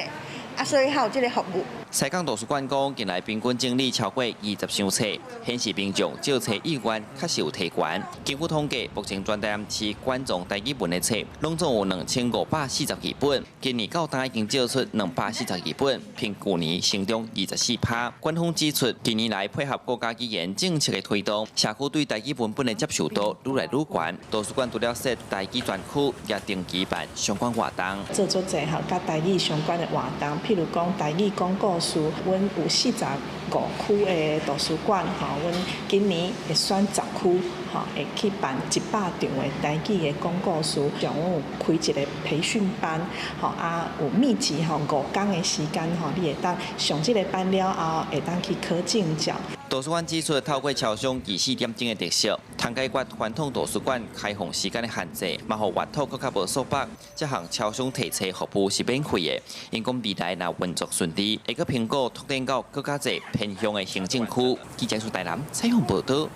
啊，所以還有這个服務。西港圖書館講，近來平均整理超過20箱冊，顯示民眾借冊意願確實有提懸。根據統計，目前全台南市館藏台語文的冊，攏總有2542本。今年到今已經借出242本，比舊年成長24%。館方指出，近年來配合國家語言政策的推動，社區對台語文本的接受度愈來愈懸。圖書館除了設台語專區，也定期辦相關活動。做足濟吼，佮台語相關的活動，譬如講台語講故事，阮有45區的圖書館吼，阮今年會選10區吼，會去辦100場的台語的講故事，像阮有開一個培訓班吼，啊有密集吼5工的時間吼，你會當上這個班了後，會當去考證照。圖書館指出，透過超商24點鐘的特色，通解決傳統圖書館開放時間的限制，嘛予閱讀閣較無束縛。這項超商提冊服務是免費的，𪜶講未來若運作順利，會閣評估拓展到閣較濟偏鄉的行政區。記者蘇台南採訪報導。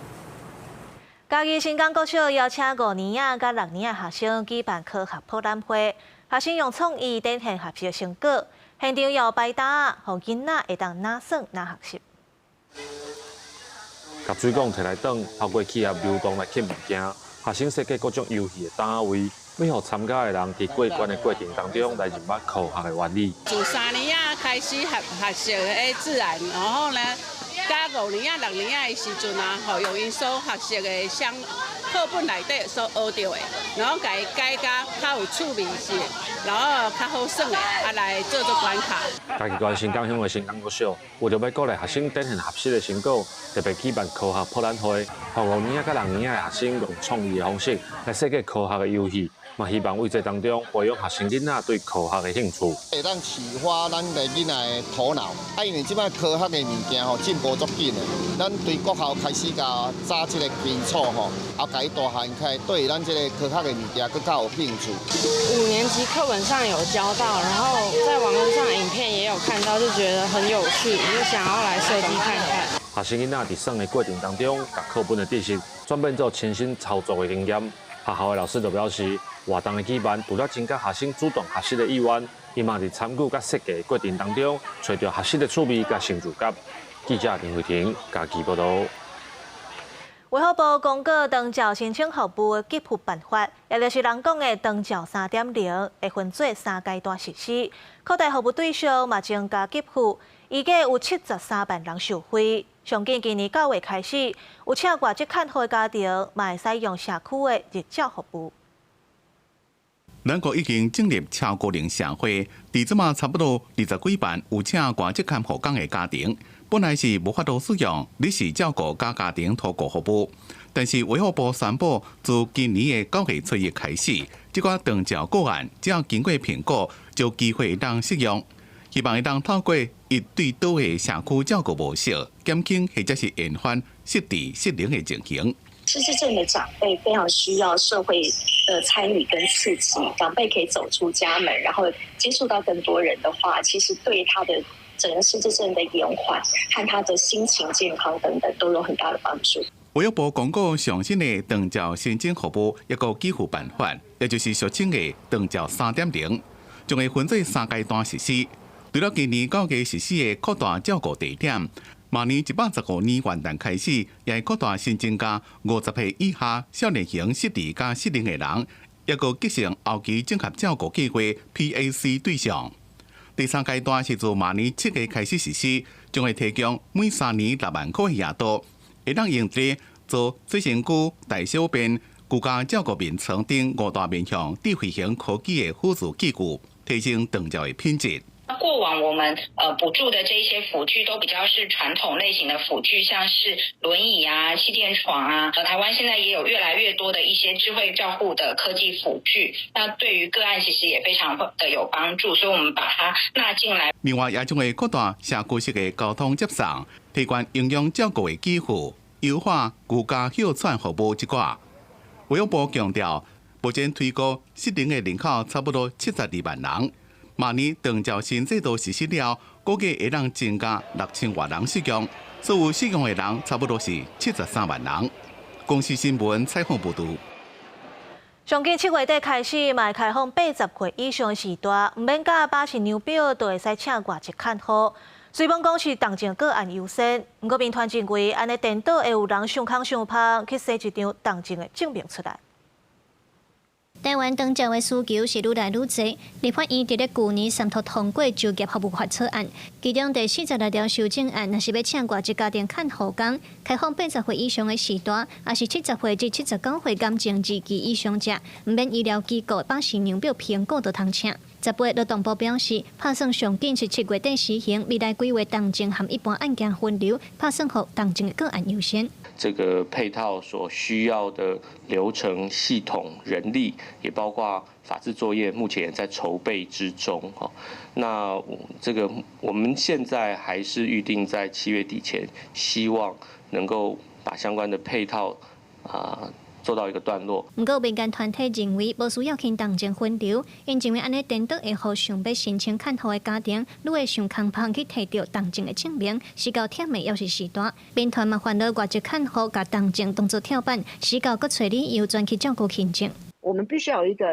嘉義新港國小邀請5年仔佮6年仔學生舉辦科學博覽會，學生用創意展現學習成果，現場也有擺擔，予囡仔會當哪耍哪學習。共水管提來轉，透過氣壓流動來吸物件。學生設計各種遊戲的單位，欲予參加的人佇過關的過程當中來認捌科學的原理。自3年仔開始學學習的自然，然後呢，到5年仔、6年仔的時陣啊，吼用𪜶所學習的相課本內底所學著的，然後共伊改甲較有趣味性，然後較好耍的，啊來做做關卡。嘉義縣新港鄉的新港國小，為著欲鼓勵學生展現學習的成果，特別舉辦科學博覽會，予5年仔佮6年仔的學生用創意的方式來設計科學的遊戲，嘛希望為這當中培養學生囡仔對科學的興趣。會當啟發咱的囡仔的頭腦，啊，因為這擺科學的物件吼進步足緊的，咱對國校開始共扎這個基礎吼，啊，共伊大漢起來，對咱這個科學的物件閣較有興趣。5年級課本上有教到，然後在網路上影片也有看到，就覺得很有趣，就想要來設計看看。學生囡仔佇耍的過程當中，共課本的知識轉變做親身操作的經驗。學校的老師就表示，活動的舉辦除了增加學生主動學習的意願，伊嘛佇參與佮設計的過程當中，揣著學習的趣味佮成就感。記者林慧婷嘉義報導。衛福部公告長照申請服務的給付辦法，也就是人講的長照3.0，會分做3階段實施。擴大服務對象嘛增加給付，預計有73萬人受惠。上緊今年9月開始，有請外籍看護的家庭嘛會使用社區的日照服務。咱國已經進入超高齡社會，佇這馬差不多20幾萬有請外籍看護工的家庭，本來是無法度使用日時照顧佮家庭托顧服務，但是衛福部宣布，自今年的9月初一開始，這寡長照個案只要經過評估，就有機會當適用。希望會當透過一對多的社區照顧模式，減輕或者是延緩失智失能的情形。失智症的長輩非常需要社會的參與跟刺激，長輩可以走出家門，然後接觸到更多人的話，其實對他的整個失智症的延緩和他的心情健康等等都有很大的幫助。衛福部公告上新的長照申請服務一個給付辦法，也就是俗稱的長照3.0，將會分做3階段實施。除了今年9月實施的擴大照顧地點，明年115年元旦開始，也會擴大新增加50歲以下少年型失智佮失能的人，抑閣急性後期綜合照顧計畫 PAC 對象。第三階段是自明年7月開始實施，將會提供每3年6萬塊的額度，會當用佇做洗身軀、大小便、居家照顧眠床等5大面向智慧型科技的輔助器具，提升長照的品質。過往我們補助的這一些輔具都比較是傳統類型的輔具，像是輪椅啊、氣墊床啊。台灣現在也有越來越多的一些智慧照護的科技輔具，那對於個案其實也非常的有幫助，所以我們把它納進來。另外，也將會擴大社區式的交通接送，提高營養照顧的給付，優化居家歇喘服務這寡。衛福部強調，目前推估失能的人口差不多72萬人。明年長照新制度實施了，估計會當增加6000外人使用，所有使用的人差不多是73萬人。公視新聞採訪報導。上緊7月底開始，嘛會開放80歲以上的序大，毋免佮巴氏量表，就會使請外籍看護。雖罔講是重症個案優先，毋過民團認為，按呢顛倒會有人傷空傷芳去寫一張重症的證明出來。台灣長照的需求是愈來愈濟，立法院佇咧舊年三讀通過就業服務法草案，其中第46條修正案，若是欲請外籍家庭看護工，開放80歲以上的序大，抑是70歲至79歲癌症2期以上者，毋免醫療機構巴氏量表評估就通請。18勞動部表示，拍算上緊是7月底實行，未來幾月重症和一般案件分流，拍算予重症的個案優先。這個配套所需要的流程、系統、人力，也包括法制作業，目前也在籌備之中。哈，那這個我們現在還是預定在7月底前，希望能夠把相關的配套啊做到一個段落。毋過民間團體認為無需要輕重症分流，𪜶認為按呢顛倒會予想欲申請看護的家庭，愈會傷空芳去提著重症的證明，死到忝的猶是序大。民團嘛煩惱外籍看護共重症當做跳板，死到閣揣理由轉去照顧輕症。我們必須要有一個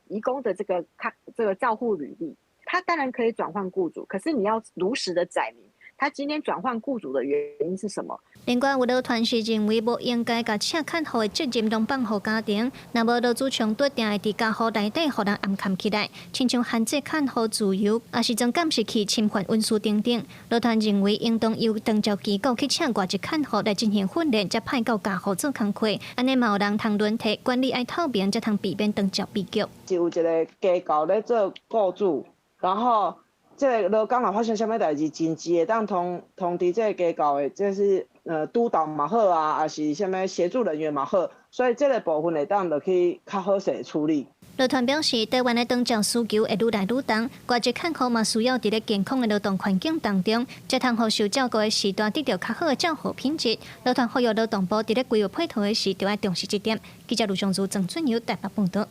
移工的這個看這個照護履歷，他當然可以轉換雇主，可是你要如實的載明。他今天轉換雇主的原因是什麼？另外，有勞團是認為無應該共請看護的責任攏放予家庭，若無勞資衝突，定會佇家戶內底予人暗崁起來，親像限制看護自由，抑是裝監視器侵犯隱私等等。勞團認為應當由長照機構去請外籍看護來進行訓練，才派到家戶做工課，按呢嘛有人通輪替，管理愛透明，才通避免長照悲劇。是有一个機構咧做雇主，然後這個勞工若發生啥物代誌，緊急會當通知這個機構的，這是督導嘛好啊，抑是啥物協助人員嘛好，所以這個部分會當落去較好勢處理。勞團表示，台灣的長照需求會愈來愈重，外籍看護嘛需要佇咧健康的勞動環境當中，才通予受照顧的時段得著較好的照護品質。勞團呼籲勞動部佇咧規劃配套的時，著愛重視這點。記者盧尚如、鄭俊友台北報導。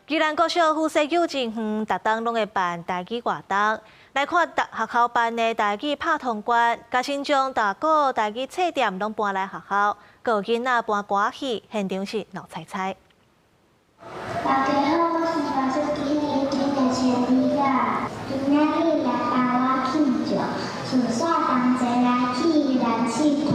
宜蘭國小附設幼稚園，逐冬攏會辦台語活動。來看逐學校辦的台語拍通關，共新將大鼓台語冊店攏搬來學校，閣有囡仔搬歌仔戲，現場是鬧彩彩。大家好，我是白雪今年今年千里啦，今仔日來幫我慶祝，厝煞同齊來去宜蘭𨑨迌。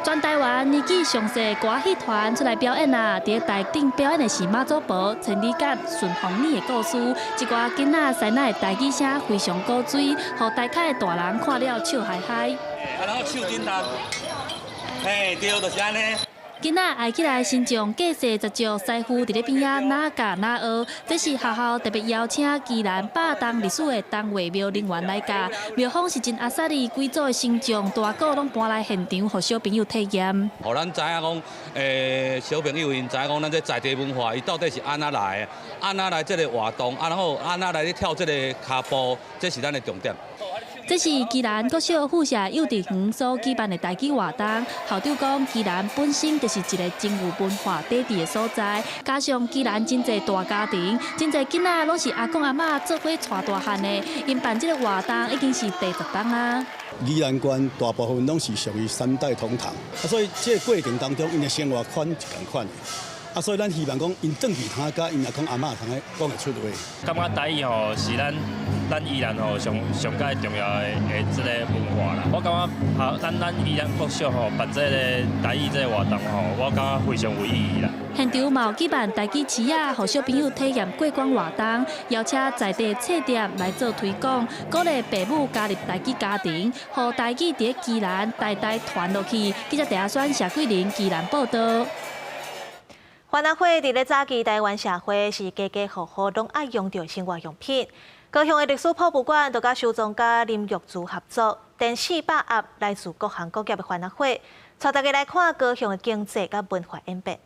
全台灣年紀上細歌仔戲團出來表演啦！佇咧台頂表演的是媽祖婆、千里眼、順風耳的故事，這寡囡仔師奶的台語聲非常古錐，予台下的大人看了笑嗨嗨。啊，然後手頂動，嘿，對，就是按呢。囡仔愛起來，身上架勢十足，師傅佇咧邊仔哪教哪學。這是學校特別邀請宜蘭百冬歷史的東岳廟人員來教。廟方是真阿薩利，規組的神將大鼓攏搬來現場，予小朋友體驗。予咱知影講，小朋友𪜶知影講，咱這在地文化，伊到底是按怎來的？按怎來這个活動？啊，然後按怎來咧跳這个跤步？這是咱的重點。這是宜蘭國小附設幼稚園所舉辦的台語活動。校長講，宜蘭本身就是一个真有文化底蘊的所在，加上宜蘭真濟大家庭，真濟囡仔攏是阿公阿嬤做伙帶大漢的，𪜶辦這个活動已經是第十冬啊。宜蘭縣大部分攏是屬於三代同堂，啊，所以這个過程當中，𪜶的生活圈是仝款的。啊，所以咱希望講，𪜶轉去通佮𪜶阿公阿嬤通會講會出話。感覺台語吼是咱宜蘭吼上上蓋重要的這個文化啦。我感覺哈，咱宜蘭國小吼辦這個台語這個活動吼，我感覺非常有意義啦。現場嘛有舉辦台語市仔，予小朋友體驗過關活動，邀請在地冊店來做推廣，鼓勵父母加入台語家庭，予台語佇宜蘭代代傳落去。記者鄭阿宣、謝桂玲宜蘭報導。番仔火佇咧早期台灣社會是家家戶戶攏愛用著生活用品。高雄的歷史博物館就佮收藏家林玉珠合作，展400盒來自各行各業的番仔火，帶大家來看高雄的經濟佮文化演變。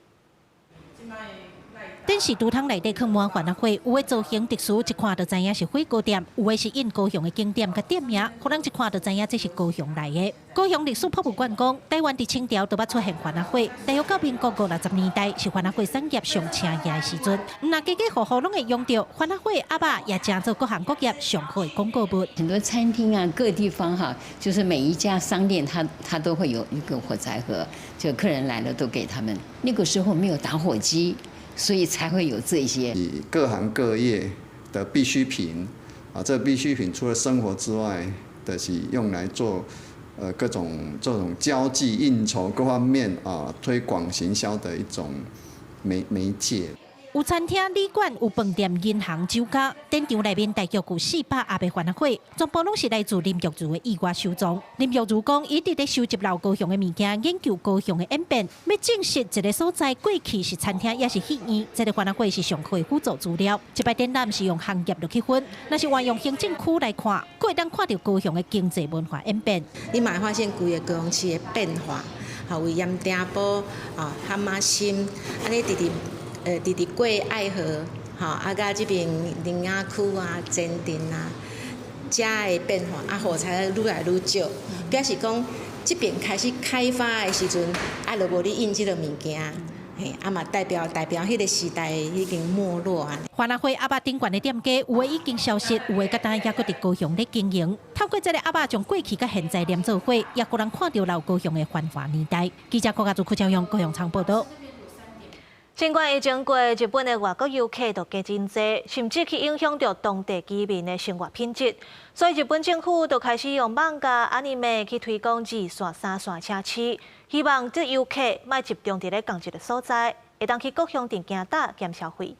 電視櫥窗內底囥滿番仔火，有的造型特殊，一看就知影是火鍋店；有的是印高雄的景點佮店名，予人一看就知影這是高雄來的。高雄歷史博物館講，台灣佇清朝就捌出現番仔火，大約到民國五六十年代是番仔火產業上盛的時陣。毋但家家戶戶攏會用著番仔火，鴨仔也成做各行各業上好的廣告物。很多餐廳啊，各地方哈，就是每一家商店，它都會有一個火柴盒，就客人來了都給他們。那個時候沒有打火機。所以才會有這些。各行各業的必需品啊，這必需品除了生活之外，就是用來做各種這種交際應酬各方面啊推廣行銷的一種媒介。有餐廳、旅館、有飯店、銀行、酒家，展場內面大約有400盒的番仔火，全部攏是來自林玉如的意外收藏。林玉如講，伊一直咧收集老高雄的物件，研究高雄的演變，欲證實一个所在過去是餐廳，抑是戲院，這个番仔火是上好的輔助資料。這擺展覽是用行業落去分，若是換用行政區來看，閣會當看著高雄的經濟文化演變。你嘛會發現規个高雄市的變化，吼，為鹽埕埔啊、蛤蟆心，按呢直直。直直過愛河，吼，啊，佮這邊苓雅區啊、前鎮啊，遮的變化，啊，火柴愈來愈少，表示講這邊開始開發的時陣，啊，就無咧用這个物件，嘿，啊嘛代表彼个時代已經沒落啊。番仔火鴨仔頂懸的店家，有的已經消失，有的佮今猶閣佇高雄咧經營。透過這个鴨仔將過去佮現在連做伙，也予人看著老高雄的繁華年代。記者郭家祖、柯昭勇高雄場報導。儘管疫情過，日本的外國遊客都加真濟，甚至去影響著當地居民的生活品質。所以日本政府就開始用漫畫、anime 去推廣二線、三線城市，希望這遊客莫集中佇咧仝一个所在，會當去各鄉鎮行搭減消費。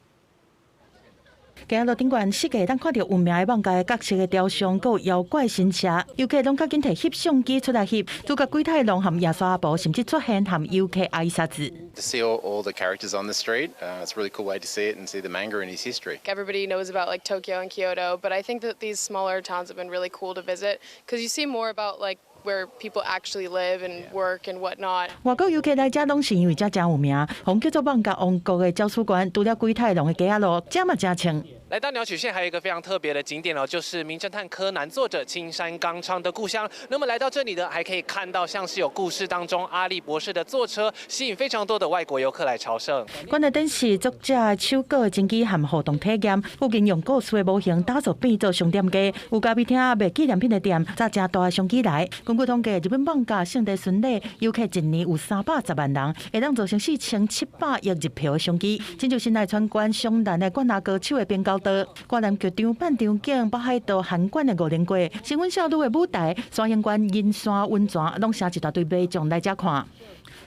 行路頂懸，四界會當看著有名的漫畫角色的雕像，閣有妖怪神社，遊客攏較緊提翕相機出來翕。主角鬼太郎和耶穌阿婆甚至出現和遊客挨殺子。 To see all the characters on the street, it's a really cool way to see it and see the manga and its history. Everybody knows about like Tokyo and Kyoto, but I think that these smaller towns have been really cool to visit because you see more about like where people actually live and work and whatnot. 外國遊客來遮攏是因為遮誠有名，予叫做漫畫王國的鳥取縣，除了鬼太郎的街仔路，遮嘛誠穿。來到鳥取縣，還有一個非常特別的景點哦，就是《名偵探柯南》作者青山剛昌的故鄉。那麼來到這裡呢，還可以看到像是有故事當中阿笠博士的坐車，吸引非常多的外國遊客來朝聖。館內展示作者手稿的真跡和互動體驗，附近用故事的模型打造變做商店街，有咖啡廳、賣紀念品的店，紮誠大的商機來。根據統計，日本漫畫聖地巡禮遊客一年有310萬人，會當造成4700億日票的商機。親像神奈川縣湘南的灌籃高手的邊高道，掛南劇場辦場景，北海道函館的五稜郭，新聞少女的舞台，山形縣銀山溫泉，攏寫一大堆民眾來遮看。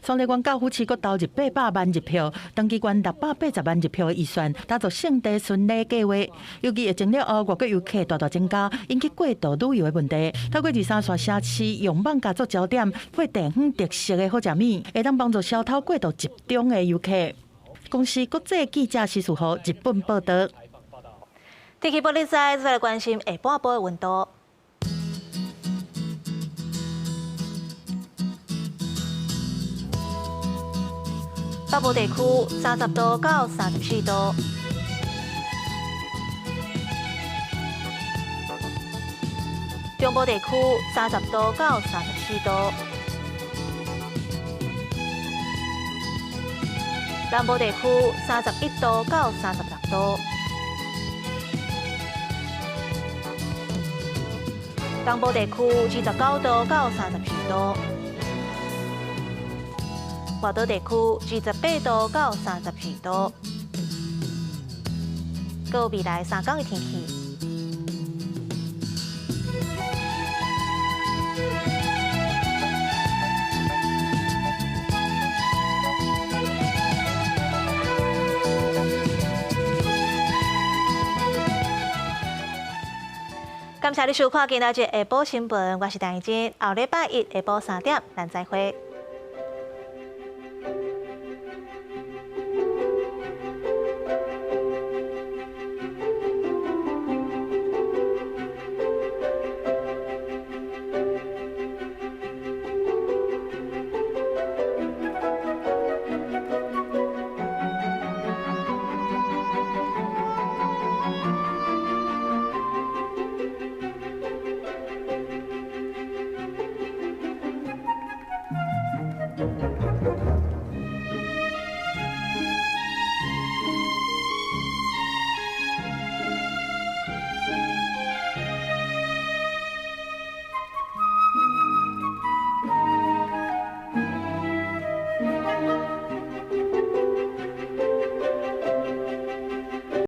雙麗縣甲府市閣投入800萬日票，長崎縣680萬日票的預算，打造聖地巡禮計劃。尤其疫情了後，外國遊客大大增加，引起過度旅遊的問題。透過二三線城市用漫畫做焦點，配地方特色的好食物，會當幫助消除過度集中的遊客。公視國際記者施樹豪日本報導。天氣報你知，再來關心下半晡的溫度。北部地區30度到34度，中部地區30度到34度，南部地區31度到36度，東部地區29度到34度。外島地區28度到34度，閣有未來三天的天氣。感謝你收看今仔日下晡新聞，我是陳怡貞，後禮拜一下晡3點，咱再會。